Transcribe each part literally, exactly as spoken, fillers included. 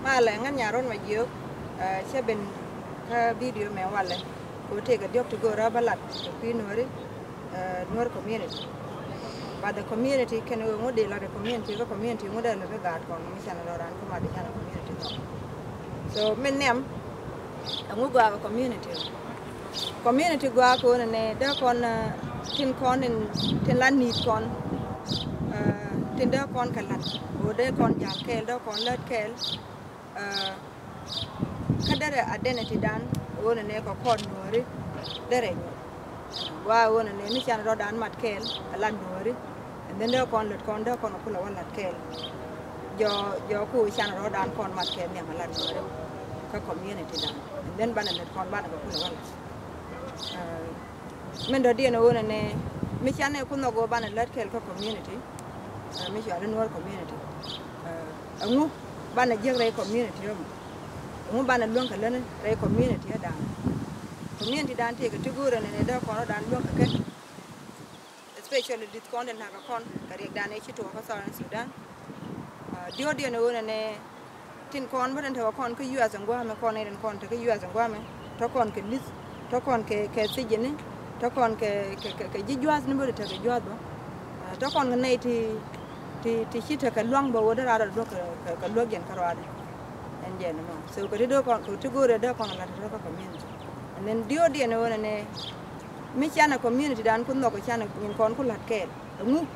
Walɛ ŋän nyaron ma jiök, cä ben kä video mɛ walɛ. Ko tëëkɛ diɔ̱k ti go̱o̱rä bä lat kɛ kui̱ Nuääri, Nuäär community. But the community kɛn ɣöö ŋut di lat ɛ community kä community ŋut dee lat kä gaat kɔn mi canɛ rɔ ran kä mat di canɛ community kɔn. So min nhiam ɛŋu gɔaa kɛ community. Community gɔaa kɛ ɣöö nɛ dee kɔn tin kɔn tin la ni̱i̱t kɔn tin dee kɔn kɛ lat ɣöö dee kɔn ja̱l kɛɛl dee kɔn lät kɛɛl. Kä derɛ identity dan ɣöö nɛ nɛ kɛ kɔn Nuääri derɛ nyuɔth. Gua ɣöö nɛ nɛ mi can rɔ̱dan mat kɛɛl a lat Nuääri. And then dee kɔn lät kɔn dee kɔn a kulɛ wä lat kɛɛl. Jɔ jɔ ku can rɔ̱dan kɔn mat kɛɛl nhiam a lat Nuääri kä community dan. And then banɛ lät kɔn banɛ kɛ kulɛ wä lat. Min dɔ̱diɛn ɣöö nɛ nɛ mi canɛ ku nhɔk ɣöö banɛ lät kɛɛl kä community. Mi cuali Nuäär community. Ɛŋu banɛ jiäk rɛy community ɣä mɔ? Ɛŋu banɛ luäŋ kɛ läni rɛy community ɣä da̱a̱n? Community da̱a̱n tëëkɛ ti go̱o̱rɛ nɛ nɛ dee kɔn rɔ̱dan luäŋ kɛ kɛ. Especially di̱th kɔn dee nakä kɔn kɛ riɛkdan ëë ci tuɔɔk kä Southern Sudan. Diɔ̱ɔ̱diɛn ɣöö nɛ nɛ tin kɔn bä tin tekɛ kɔn kä U S in gua̱a̱mɛ kɔn in kɔn tekɛ U S in gua̱a̱mɛ tɔ kɔn kɛ li̱th tɔ kɔn kɛ kɛ thijini tɔ kɔn kɛ kɛ kɛ ji̱ jua̱a̱th ni bä ti tekɛ jua̱a̱th bä. Tɔ kɔn kɛ nɛy ti ti ti ci tekɛ lua̱ŋ bä wä dee raadɔ luäk kɛ luäk jɛn kä ruaadɛ. Ɛn jɛn mɔ so kɛ ti dee kɔn kɛ ti go̱o̱rɛ dee kɔn kɛ la̱t tɔ kä community. And then diɔ̱ɔ̱diɛn ɣöö nɛ nɛ mi canɛ community dan ku nhɔk canɛ nyin kɔn ku la̱t kɛɛl. Ɛŋu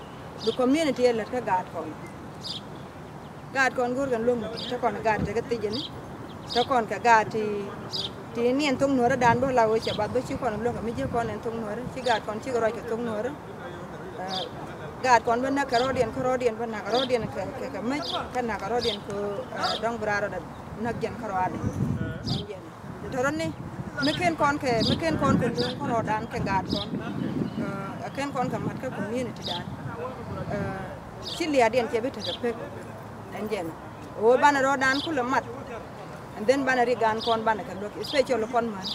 bi community ɛ lät kä gaat kɔn. Gaat kɔn go̱o̱r kɛn luäŋ mi ti te kɔn gaat tekɛ thijini te kɔn kɛ gaat ti ti niɛn thok nuɔ̱rä dan bä la wee cɛ bath bä ci kɔn luäŋ kɛ mi jiäk kɔn ɛn thok nuɔ̱rä ci gaat kɔn cikɛ ruac kɛ thok nuɔ̱rä. Gaat kɔn bä näk kɛ rɔɔdiɛn kä rɔɔdiɛn bä nak kɛ rɔɔdiɛn kɛ kɛ mec kä nak kɛ rɔɔdiɛn kɛ dɔ̱ŋ bi raar rɔɔdɛ näk jɛn kä rɔɔdiɛn. Tɔrɔni mi ken kɔn kɛ mi ken kɔn kɛ luŋ kɔn rɔɔdan kɛ gaat kɔn. Ɛ ken kɔn kɛ mat kɛ community dan. Ci liaadiɛn cɛ bi tekɛ pek. Ɛn jɛn ɣöö banɛ rɔɔdan kulɛ mat. And then banɛ ri gaan kɔn banɛ kɛ luäk especially kɔn män.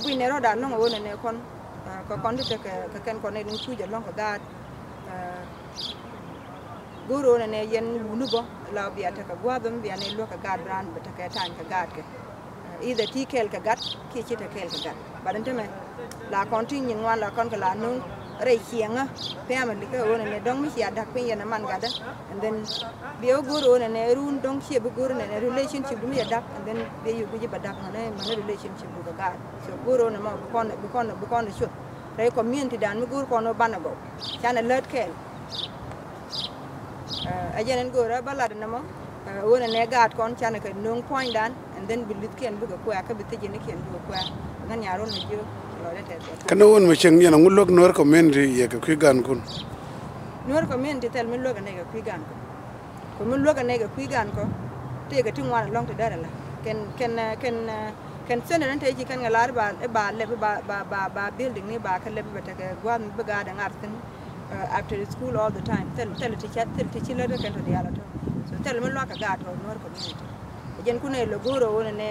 Gui̱nɛ rɔɔdan lɔ̱ŋ ɣöö nɛ nɛ kɔn kɛ kɔn ti tekɛ kɛ kɛn kɔn ni cuc ɛlɔ̱ŋ kɛ gaat. Go̱o̱r ɣöö nɛ nɛ yɛn wuni bä la bia tekɛ gua̱a̱th mi bia nɛ luäk kɛ gaat bi raan bi tekɛ ta̱a̱ny kɛ gaatkɛ. Either ti kɛɛl kɛ gat kiɛ ci te kɛɛl kɛ gat. But ɛn tämɛ la kɔn ti nyin ŋuan la kɔn kɛ la nuŋ rɛy ciɛŋä. Family kä ɣöö nɛ nɛ dɔ̱ŋ mi cia da̱k piny yɛn ɛ man gatdä. And then biɛ wä go̱o̱r ɣöö nɛ nɛ run dɔ̱ŋ ciɛ bi go̱o̱r nɛ nɛ relationship du mi yɛ da̱k and then biɛ yuk guic bɛ da̱k mɛn mɛn relationship du kɛ gaat. So go̱o̱r ɣöö nɛ mɔ bi kɔn bi kɔn bi kɔn cuth rɛy community dan mi go̱o̱r kɔn wä banɛ gɔw. Canɛ lät kɛɛl. Ɛ jɛn ɛn go̱o̱rä bä lat ɛn ɛmɔ. Ɣöö nɛ nɛ gaat kɔn canɛ kɛ no̱o̱ŋ puɔ̱nydan and then bi li̱thkiɛn bikɛ kuɛ̈ɛ̈ kä bi thijinikiɛn bikɛ kuɛ̈ɛ̈. Ŋän nyaar wun mi jiök lɔcdä tɛth. Kɛn ɣöö mi cieŋ yɛn ɛŋu luäk Nuäär community yɛ kɛ kui̱ gaankun? Nuäär community thil mi luäk ɛn ɛ kɛ kui̱ gaankun. Kɛ mi luäk ɛn ɛ kɛ kui̱ gaankun tëëkɛ ti ŋuan ɛlɔ̱ŋ ti dɛr ɛla kɛn kɛn kɛn kɛn thönɛ ni tëë ci kɛn kɛ lar i̱ ba lɛp i̱ ba ba ba building ni ba kä lɛp i̱ ba tekɛ gua̱a̱th mi bi gaat ɛ ŋa̱r thi̱n. After school all the time thil thil ti ca thil ti ci lät kɛn tɔ diaal atɔ. So thil mi luakä gaat tɔ Nuäär community. Jɛn kunɛ lɛ go̱o̱r ɛ wun ɛnɛ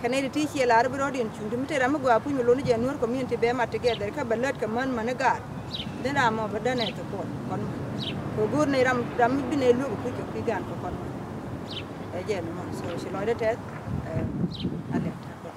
kɛn ɛ ti ti ciɛ lar bi rɔɔdiɛn cuŋ ti mi te ram mi gɔaa puny mi lon jɛ Nuäär community bɛ mat together kä bɛ lät kɛ män män i̱ gaat. Dhin ram mɔ bɛ dän ɛ thopɔt kɔn män. Kɛ go̱o̱r nɛ ram ram mi bi nɛ luäk ɛ puc kɛ kui̱ gaan kɛ kɔn män. Ɛ jɛn mɔ so ci lɔcdä tɛth. Ɛ alɛ ta̱a̱ kɔn.